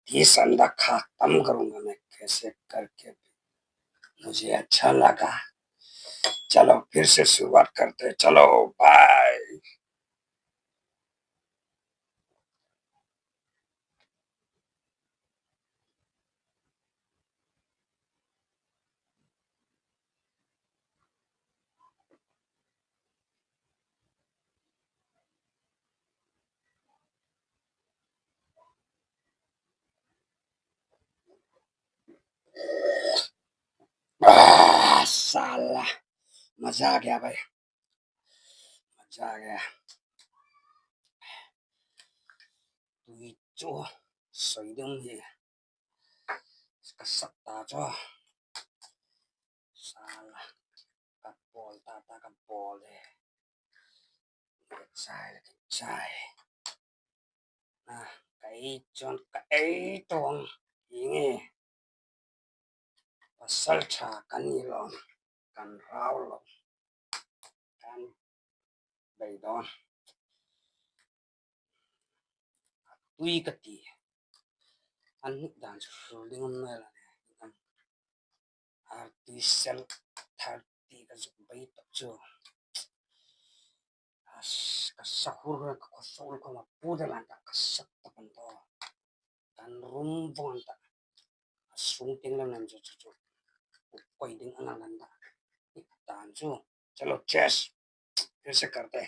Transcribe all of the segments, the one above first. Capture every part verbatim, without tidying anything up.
तीस अंडा खत्म करूंगा मैं, कैसे करके भी। मुझे अच्छा लगा। चलो, फिर से शुरुआत करते हैं। चलो, bye। आह, साला, मजा आ गया भाई, मजा आ गया। Tui chu soi ding hi. Ka sat ta chu. Sala. Ka bol ta ta ka bol e. Chai le chai. Na, ka ei chun ka ei tong. Inge. Pasal tha kan ni lou, kan rao lou, kan beidon. Tui kati. An nik dan chu hril ding um nai la ne. An artificial thar ti ka zuk bei tah chu. As, ka sahur ka khosol ko ma pu de lan ta ka sat ta pan to. Kan rum von ta. Asung ting lam lam chu chu chu. Koi ding angal lan ta. Tan chu. Chalo, cheers. Cheers karte.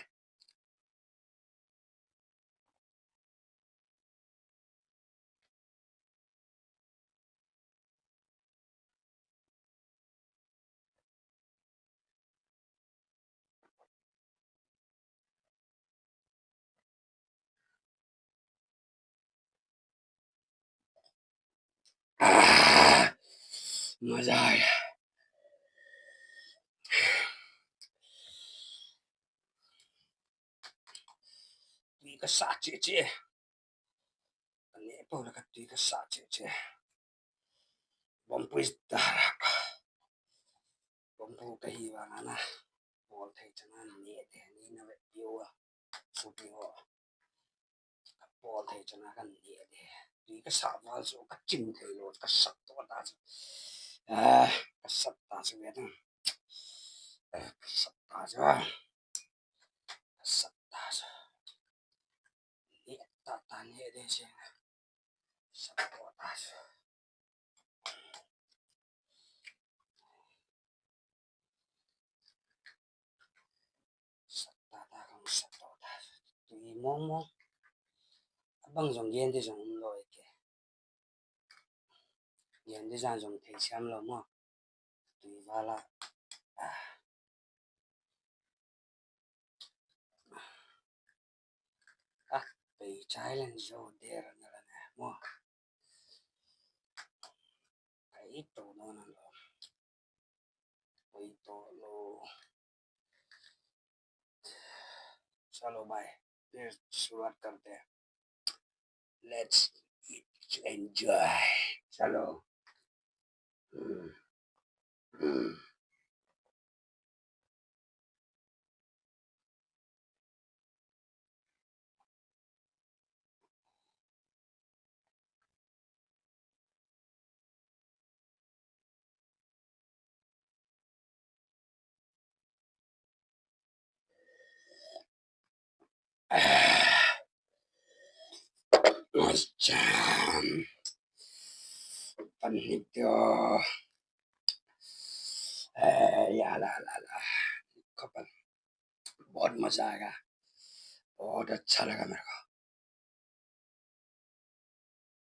Ah, मजा आया। Tui ka sa che che. Ka ne po la ka tui ka sa che che. Bom pui ta ra. Bom pu ka hi vang ana. Bol thei chana ne de ni na ve piu a. Su piu a. Ka bol thei chana kan ne de. Tui ka sa val su ka chin thei lo ka sat to ta su. Ah, ka sat ta su ve ta. Ah, ka sat ta su. Ka sat ta su. Ne ta ta ne de se. Sat to ta su. Sat ta ta kang sat to ta. Tui mong mong. Abang jong gen te jong um lo e ke. Gen te jong jong thei siam lo mo. Tui vala. Ah. Ah, pei chai len jo der na la na mo. Kai to no na lo. Kai to lo. Chalo bhai, phir shuruaat karte hain. Let's eat, enjoy. Chalo. Hmm. Hmm. Acha. Pan hi tio. Eh, ya la la la. Kapan. बहुत मजा आएगा, बहुत अच्छा लगा मेरे को।